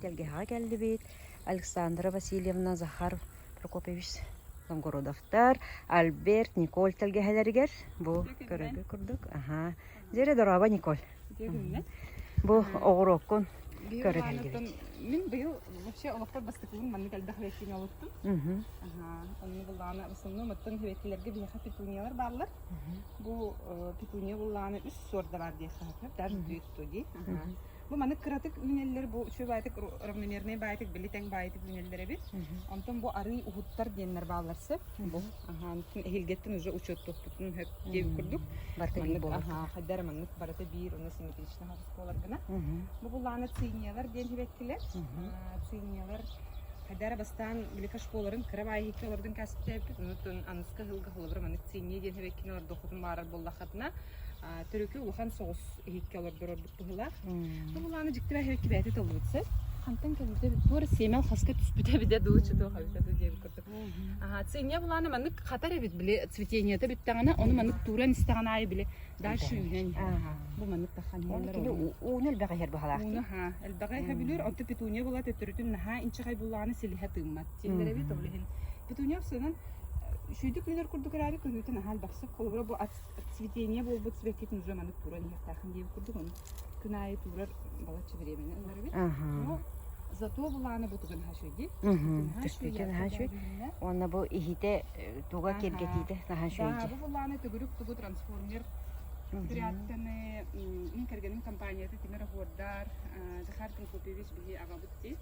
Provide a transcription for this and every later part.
тэлгэһэҕэ кэллибит. Александра Васильевна, Захар Прокопьевич Новгородовтар, Альберт, Николь тэлгэһэлэригэр бу көрөргө курдук. Аха. Дьэрэ дорообо, Николь. Бу оҕуруоккун көрө кэллибит. Мин быйыл вообще олохпор бастакыбын маннык элбэх лекцияны олуттум. Онно буллаҕына в основном оттон лекцияларга биһиэхэ петуниялар бааллар. Бу петуния буллаҕына үс суорда баар диэххэ сөп, даже две студии. Бу маннык кыратык үүнэллэр, бу үчүгэй баайтык равномерный баайтык, били тэҥ баайтык үүнэллэр эбит. Онтон бу арыы уһуттар диэннэр бааллар сөп. Бу эһилгэттэн уже учуоттуохпутун сөп диэбит курдук. Барыта биир буолар. Хайда эрэ маннык барыта биир, уонна симметрично хаҕыс буолар гына. Бу буллаана циниялар диэн сибэккилэр. Циниялар хайда эрэ бастаан били кашполарын кыра баайыһыкка олордон кээспитээбиппит. Онон аныска ыһылга холобура маннык циния диэн сибэккини олордуоххутун баарар буоллаххытына, төрүкү улахан соҕус иһиккэ олордор ордук быһыылаах. Бу булааны дьиктилээх иһикки бэйэтэ толлубут сөп. Хантан кэлбитэ туора сиэмэл хаска түспүтэ эбитэ дуу, чутуох эбитэ дуу диэбит курдук. Аха, циния булааны маннык хатар эбит били цветениета бүттэҕинэ, ону маннык тууран истэҕин аайы били дальше үүнэн иһэр. Бу маннык таххан Оны кини ууну элбэх иһэр быһалаах. Ууну ха, элбэҕи иһэ онто петуния була төттөрүтүн наһаа инчэҕэй буллаҕына силиһэ тыыммат. Дииллэр эбит, ол иһин петуния сынан үчүгэйдик үүнэр курдук эрээри көрүүтэ наһаа элбэхсик. Холобура бу цветение буолбут сибэккитин уже маннык туран иһиэхтээхин диэбит курдук ону күн аайы туурар балачча бириэмэни ылар эбит. Но зато булааны бу тугун наһаа үчүгэй Түспүтэ наһаа үчүгэй. Уонна бу иһитэ туга киэргэтиитэ наһаа үчүгэй. Да, бу булааны төгүрүк тугу трансформер Прятканы мин кэргэним компанията Тимир Оһуордар, Захар Прокопьевич биһи аҕабыт дии.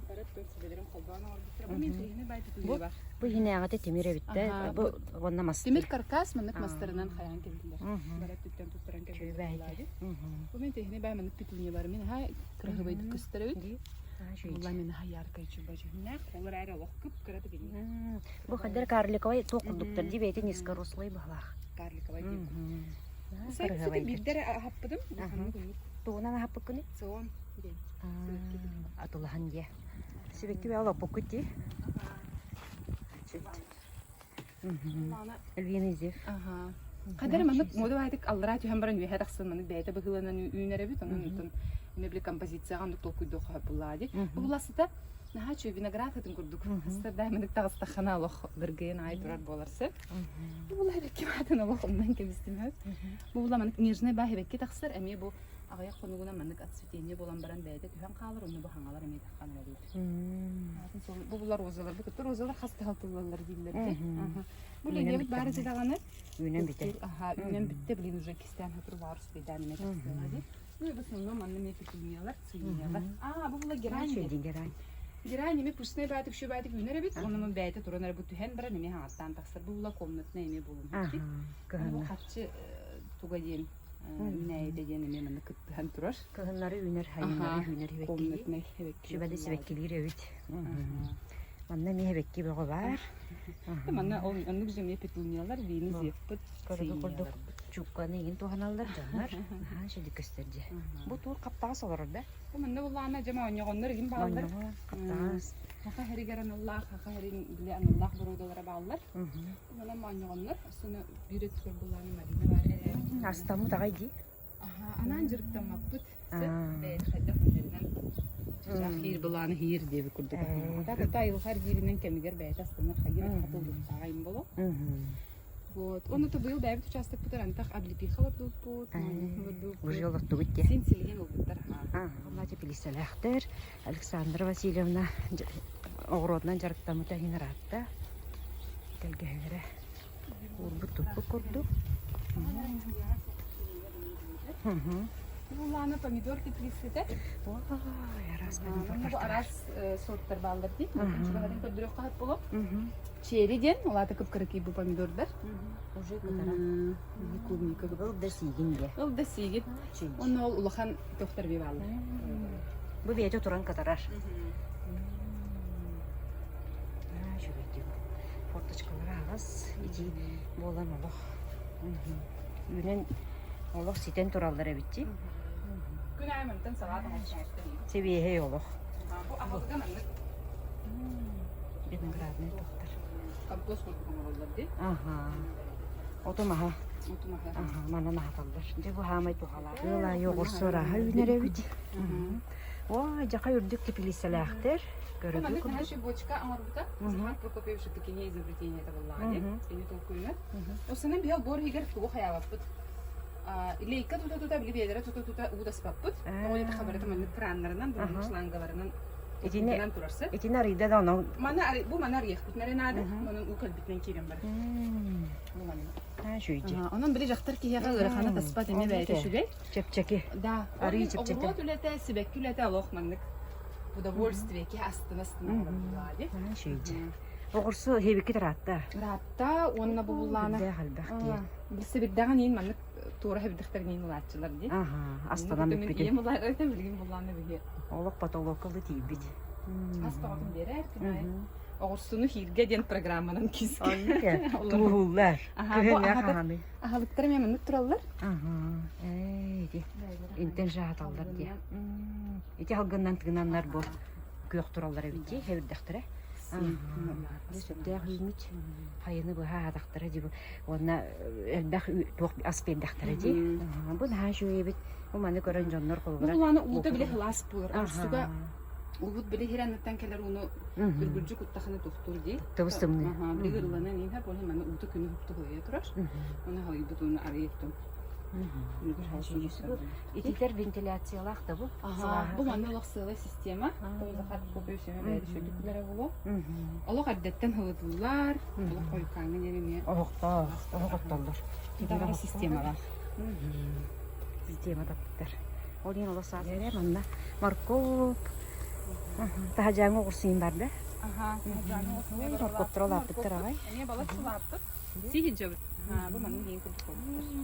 Бары сүбэлэрин холбоон оҥорбуттара. Бу мин тиһини бай Бу бу иһинээҕитэ тимир эбит да бу уонна мас. Тимир каркас маннык мастарынан хайаан кэбиһиллэр. Бары өттүттэн туттаран кэбиһиллэр. Бу мин тиһини бай маннык петуниялар мин аһа кыраһыбайдык көстөр эбит. Була мин аһа яркай чуба дьүһүннээх. Ол эрээри олох кып-кыра тигиннээх. Бу хаддар карликовай туох курдуктар дии бэйэтэ низкорослый быһалаах. Карликовай диэн. Кстати, биирдэ эрэ аһаппытым. Тугунан аһаппыккыный? Цион диэн. Атылаһан диэ. Сибэкки бэйэ олоппуккут дии. Львиный зев. Хадара маннык мода баайтык аллараа түһэн баран үөһэ тахсан маннык бэйэтэ быһыыланан үүнэр эбит. Онон онтон эмэ били композицияҕа оннук толкуйдуох буллаа дии. Бу буласыта наһаа үчүгэй виноград ытын курдук. Астардаах маннык таҕыстаххына олох дыргыйан аай турар буолар сөп. Бу була эбэкки баатын олох умнан кэбистим сөп. Бу була маннык нежный баа эбэкки тахсар эмиэ бу аҕыйах хонугунан маннык отцветение буолан баран бэйэтэ түһэн хаалар онно бу хаҥалар эмиэ таххан эрэр Бу булар розалар бу кытта розалар хас тахалтыллаллар дииллэр дии. Бу лилиябыт баар этэ даҕаны. Үүнэн бүтэ. Аха, үүнэн бүттэ билин уже кистээн хатыр баар успейдаан эмэ тахсыаҕа дии. Ну и в основном манна эмиэ петуниялар, цинниялар. Аа, бу була герань. Герань. Герань эмиэ пышный баатык, үчүгэй баатык үүнэр эбит. Онон бэйэтэ туран эрэ бу түһэн баран эмиэ хаҥаттаан тахсар. Бу була комнатная эмиэ буолун. Кыһынна. Хаччы туга диэн үүнээйитэ диэн эмиэ манна кыттыһан турар. Кыһыннары үүнэр, сайыннары үүнэр Комнатнай Сүбэли сибэккилиир эбит. Манна эмиэ эбэкки бөҕө баар. Манна оннук же эмиэ петуниялар, вины зевпыт, Көрүгү курдук чуукканы игин туһаналлар дьоннор. Наһаа үчүгэй көстөр дьэ. Бу туур хаптаҕас олорор да? Бу манна буллаана дьэ моонньоҕоннор игин бааллар. Моонньоҕон, хаптаҕас. Хаха хэригэр аналлаах, хаха хэрин били аналлаах боруодалара бааллар. Манан моонньоҕоннор, осуна биир өттүгэр буллаана Марина баар эрээри. Астаммыт аҕай дии. Аха, анаан дьарыктаммаппыт. Сөп, бэйэтэ хайдах үүнэринэн чычаах хиир былааны хиир диэбит курдук. Так это айылҕа эргииринэн кэмигэр бэйэтэ астанар хайыр хатыллыахтааҕа им боло. Вот. Онно то быйыл бэйэбит учаастакпытыгар антах облепиха олордубуппут, олордубуппут. Уже олортубут дии. Син силигин ылбыттар. Алла теплицэлээхтэр. Александра Васильевна оҕуруотунан дьарыктаммыта иһин ыраатта. Тэлгэһэлэрэ уурбут-туппут курдук. Буллаана помидор теплицэтэ. Ой, араас помидор Бу араас сорттар бааллар дии. Чугаһатын көрдөрүөххэ хат боло. Черри диэн, улаата кып-кыракый бу помидордар. Уже кытара. Клубника. Ыл да сиигин диэ. Ыл да сиигин. Онно ол улахан тохтор би бааллар. Бу бэйэтэ туран кытарар. Үчүгэй Форточкалара аҕас итии буолан олох үүнэн олох ситэн тураллар эбит дии. Күн аайы мантан салаат оҥостон Сибиэһэй олох. Бу аһылыга маннык Виноградный тохтор. Компост курдук оҥороллор дии. Аха. Оту маһа. Оту маһа. Аха, манан аһаталлар. Дьэ бу хаамай туһалаах. Ыал аайы оҕурсу арааһа үүнэр эбит. Ой, дьаха үрдүк теплицэлээхтэр. Бу Көрөргө маннык курдук. наһаа бочка оҥорбута. Захар Прокопьевич это кини изобретение это буоллаҕа дии. Кини толкуйунан. Осынан биһи олбуор иһигэр тугу хайаабаппыт. Лейка тута-тута, били биэдэрэ тута-тута уу таспаппыт. Тоҕо диэтэххэ барыта маннык краннарынан, бу маннык шлангаларынан Итини тутуутунан турарсы. итини арыйда да онон Маны бу маны арыйахпытын эрэ наада. Онон уу кэлбитинэн киирэн барар. Бу маннык. Үчүгэй. Онон били дьахтар киһиэхэ ыараханы таспат эмиэ бэйэтэ үчүгэй. Чэпчэки. Да. Арыы чэпчэки. Оҕуруот үлэтэ, сибэкки үлэтэ олох маннык удовольствие киһи астына астына оҥорор Үчүгэй. Оҕурсу хебикки ыраатта. Ыраатта уонна бу буллаана. Үрдээх элбэх дии. Билсибирдэҕин иин маннык туора хэбирдэхтэрин иин ылааччылар дии. Аха, астанан бүппүтүн. Ийэм улаатан билигин буллаана биһи. Олох потолокка тиийбит. Ас тоҕотун биэрэр күн аайы. Оҕурсуну хииргэ диэн программанан киискэ. Оннук Туһуллар. Кыһыҥҥа хаһаны. Аһылыктар эмиэ маннык тураллар. Аха. Ээ, ити интен жааталлар дии. Ити халгыннан тыынаннар бу күөх тураллар эбит дии, хэбирдэхтэрэ. Дьэ сүрдээх үүммүт. Хайыны быһа аатахтара дии бу. Уонна элбэх туох ас биэрдэхтэрэ дии. Бу наһаа үчүгэй эбит. Бу маны көрөн дьоннор холобура. Бу улаана уута били хылаас буолар. Орсуга Уубут били хиранныттан кэлэр ууну үргүлдьү куттахына тохтуур дии. Тыбыс тымныы. Били ырыланан иһэр, ол иһин манна уута күнү хупту халыйа турар. Оны халыйбыт ууну арыйыттым. Ититэр вентиляциялаах да бу? Бу манна олох сыалай система. Захар Прокопьевич эмэ бэйэтэ сүрдүк билэрэ буолуо. Олох эрдэттэн һылытыллар, олох хойукааҥҥа диэри эмиэ Оһохтоох, оһох оттоллор. Даҕара системалаах. Система таппыттар. Ол иһин олох саас эрэ манна моркуоп таһадьааҥҥа оҕурсуйун барда. Аха, таһадьааҥҥа оҕурсуйун Моркуоптара улааппыттар аҕай. Эмиэ балачча улааппыт. Сиһи дьабыт. Бу манна иһин курдук буолбуттар.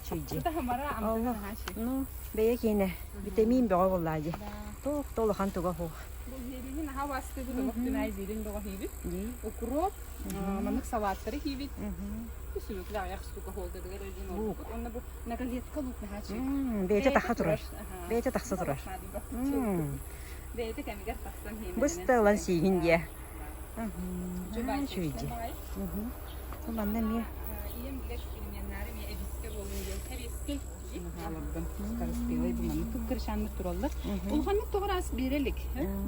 Чүйдьи. Сытаһымара амтана наһаа Ну, бэйэ киэнэ витамин бөҕө буоллаа дии. Туох да улахан туга суох. Бу иһириһин наһаа убаастыыбыт, олох күн аайы биирин бөҕө иһиибит. Укроп, маннык салааттары иһиибит. Сүбүклэ аҕыйах штука холдадыгар эрдин Лук. Онно бу наконец-то лук наһаа үчүгэй. Бэйэтэ таха турар. Бэйэтэ тахса турар. Бэйэтэ кэмигэр тахсан Быста ылан сиигин диэ. Үчүгэй дии. Бу манна эмиэ Ийэм билэ эксперименнаары эмиэ эбискэ буолун диэн эбиэскэй олордон скороспелай бу маннык кырышааннык тураллар. Улаханнык тоҕор ас биэрэ илик.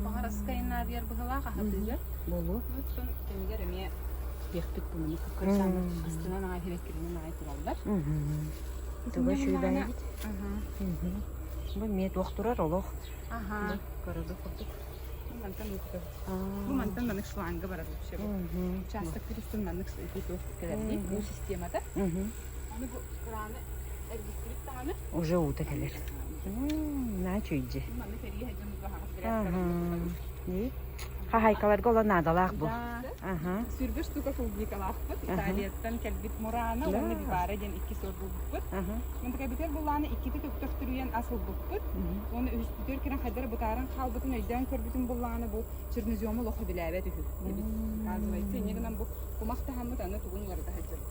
Баҕар аска айаннаадыйар быһылаах аһатыыга. Буолуо. Оттон кэмигэр эмиэ диэхпит бу маннык кырышааннык астынан аҕай хирэккиринэн аҕай тураллар. Туга үчүгэйбит. Бу эмиэ туох турар олох. Аха. Көрөргө курдук. Бу мантан Бу мантан маннык шланга барар вообще бу. Участок үстүн маннык туох кэлэр дии. Уу системата. Аны бу краны эргиттибит даҕаны. Уже уута кэлэр. Наһаа үчүгэй Маннык кэрии сылдьан баһаҕас дии. Хаһаайкаларга оло наадалаах бу. Аха. Сүүрбэ штука клубникалаахпыт. Италияттан кэлбит Мурана уонна Вивара диэн икки сорт булбуппут. Мантыкайбытыгар буллааны иккитэ төхтөрүйэн ас ылбыппыт. Уонна үһүспүтүгэр кэлэн хайдара бытааран хаалбытын өйдөөн көрбүтүм буллааны бу чернозему олох билээбэт үһү. Эбит. Оказывается, инньэ гынан бу кумах таһаммыт аны тугун уларыта сылдьабыт.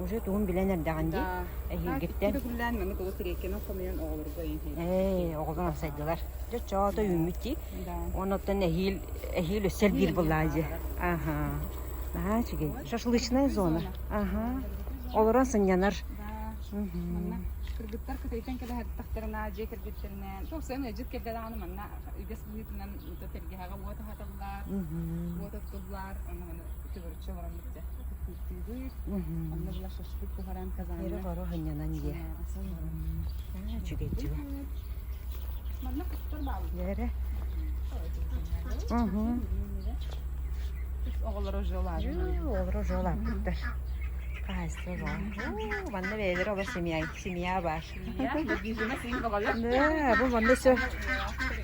Уже тугун билэн эрдэҕин дии. Эһиилгиттэн. Икки күллээн маннык олус тириэккэнэн хомуйан оҕолорго иһин. Ээ, оҕолор амсайдылар. Дьэ, чоото үүммүт дии. Онуттан эһиил эһиил өссө элбиир буоллаа дии. Аха. Наһаа үчүгэй. Шашлычная зона. Аха. Олорон сынньанар. Манна кыргыттар кытайтан кэлэ сырыттахтарына, дьиэ кэргэттэринээн, собственно, ыалдьыт кэллэ даҕаны манна үгэс быһыытынан тэлгэһэҕэ уот аһаталлар, уот оттуллар, онно маны төгүрүччү олорон бүттэ. Кыттыыбыт, онно була шашлык буһаран казаҥҥа. Эрэ-хоро сынньанан дьиэ. Үчүгэй дьиэ. Манна кустар бааллар. Дьэ эрэ. Оҕолоро желааны. Оҕолоро желааппыттар. Хаһаайыстыба баар. Манна бэйэлэрэ олор семья, семья баар. Да, бу манна все.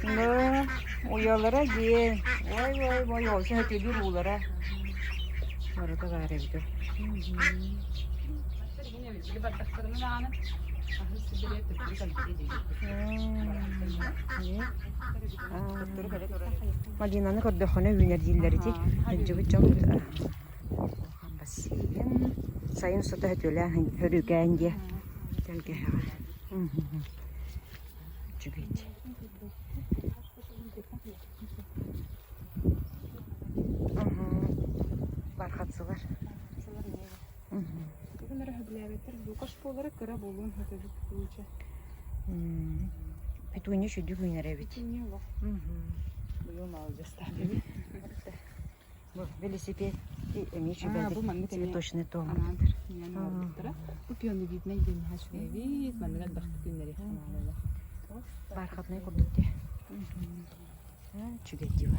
Да, уйалара диэн. Ой, ой, ой, ол сөтөлүр уулара. Барыта баар эбит. Малинаны көрдөххүнэ үүнэр дииллэр ити. Сылдьыбыт дьон бассейн. Сайын устата сөтүөлээн хөрүкээн диэ. Тэлгэһэҕэ. Үчүгэй. Бархатсылар. Бүгүн эрэ сөбүлээбэттэр. Лукаш буолара кыра буолуон сөп эбит лучше. Петуния үчүгдүк үүнэр эбит. Петуния олох. Быйыл маладьыастаах эбит. Бу велосипед эмиэ Аа, бу үчүгэйдик маннык эмиэ цветочный том. анаан иҥэн оҥорбуттара. Бу пионовиднай диэн наһаа үчүгэй эбит. Маннык элбэхтик үүннэриэх санаалаах. Бархатнай курдук дии. Үчүгэй дии бу.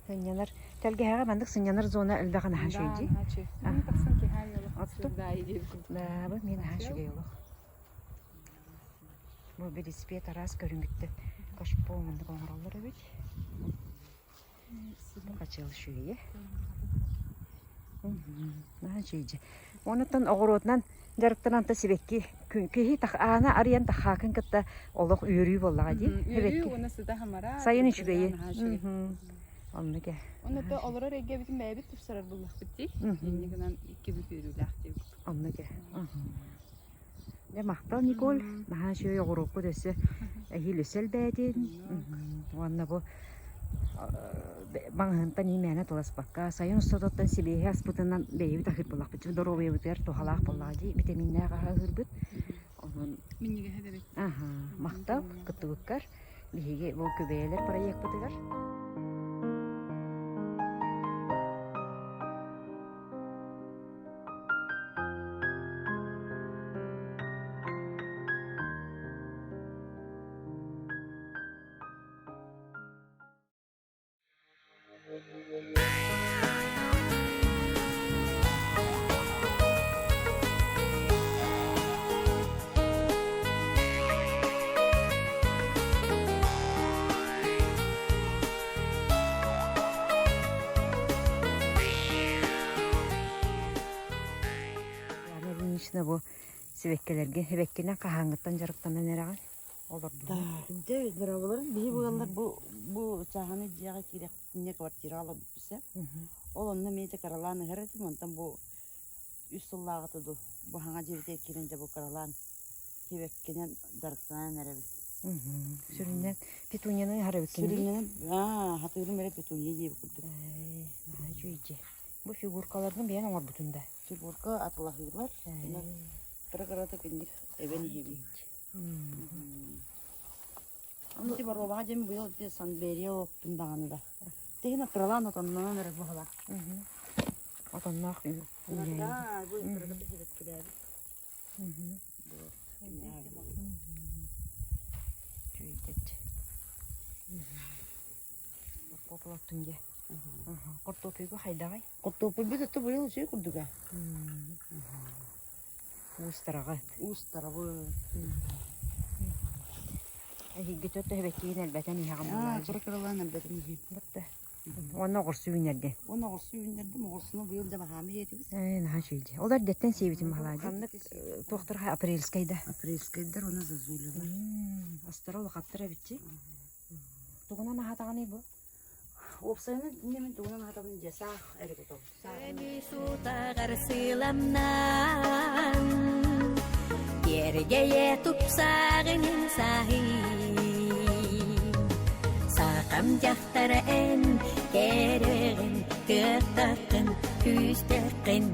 Сынньанар. Тэлгэһэҕэ маннык сынньанар зона элбэх наһаа үчүгэй дии. Да, наһаа үчүгэй. Тахсан киһи аайы олох Отту. сырдаайы диэбит курдук. Да, бу мин наһаа үчүгэй олох. Бу велосипед араас көрүҥүттэн кашпо маннык оҥороллор эбит. Хачыал үчүгэйэ. Наһаа үчүгэй дьэ. Онуттан оҕуруотунан дьарыктанан та сибэкки киһи аана арыйан тахаакын кытта олох үөрүү буоллаҕа дии. Үөрүү уонна сыта хамара. Сайын үчүгэйи. Оннук ээ. Онно олорор эйгэбитин бэйэбит тупсарар буллахпыт дии. Инньэ гынан иккибит үөрүүлээх диэбит. Оннук ээ. Дьэ махтал Николь, наһаа үчүгэй оҕуруоккут өссө эһиил өссө элбээтин. Уонна бу маҥаһынтан иимээнэ туласпакка, сайын устатыттан сибиэһи аспытынан бэйэбит аһыыр буоллахпыт. Доруобуйабытыгар туһалаах буоллаҕа дии, витаминнээх аһы аһыырбыт. Онон Минньигэһэ да эбит. Аһа, махтал кыттыбыккар. Биһиги бу Күбэйэлэр проекпытыгар. Яна Ильинична бу сибэккилэргэ сибэккинэн хаһааҥҥыттан дьарыктанан эрэҕин? Олордуҥ. Дьэ, здороваларын биһи буолаллар бу бу чааһынай дьиэҕэ киирэхпитинэ квартираҕа олорбуппут Ол онно эмиэ дьэ кыралаан ыһар этим, онтон бу үс сыллааҕыта дуу, бу хаҥа дьиэбитигэр киирэн дьэ бу кыралаан сибэккинэн дьарыктанан эрэбин. Сүрүннээн петунияны ыһар эбиккин дии? Сүрүннэнэн аа, хатыырым эрэ петуния диэбит курдук. Ээ, наһаа үчүгэй дьиэ. Бу фигуркаларгын бэйэҥ оҥорбутун да? Фигурка атылаһыылар, кыра-кыратык инник эбэн иһэбин. Ити боруобаҕа дьэн быйыл ити Санберия оттун даҕаны да. Тиһин кыралаан отоннонон эрэ буһала. Отонноох Да, бу кырата сибэккилээбит. Чүйдэт. Хортуоппуй дьэ. Хортуоппуйга хайдаҕай? Хортуоппуйбут ото быйыл үчүгэй курдуга. Уустараҕыт. Уустарабыт. Эһиги төрт эһэбэккиин элбэтэн иһэҕин Аа, буоллаа кыра кыралаан элбэтэн иһиэм. Батта. Уонна оҕурсу үүнэрдин. Уонна оҕурсу үүннэрдим, оҕурсуну быйыл дьэ баһаамы иһиэтибит. Ээ, наһаа үчүгэй дии. Ол эрдэттэн сиэбитим баһылаа дии. Ханнык туохтар апрельскай да? Апрельскайдар уонна зазулялар. Астара улахаттар эбитчи. Тугунан аһатаҕыный бу? Уопсайынан мин тугунан аһатабын дьэ саах эрэ кутабын. Көмүс утаҕар сыламнаан, Киэргэйэ тупсаҕын саһый. Сахам дьахтара эн кэрэҕин, кыахтаххын, күүстэххин.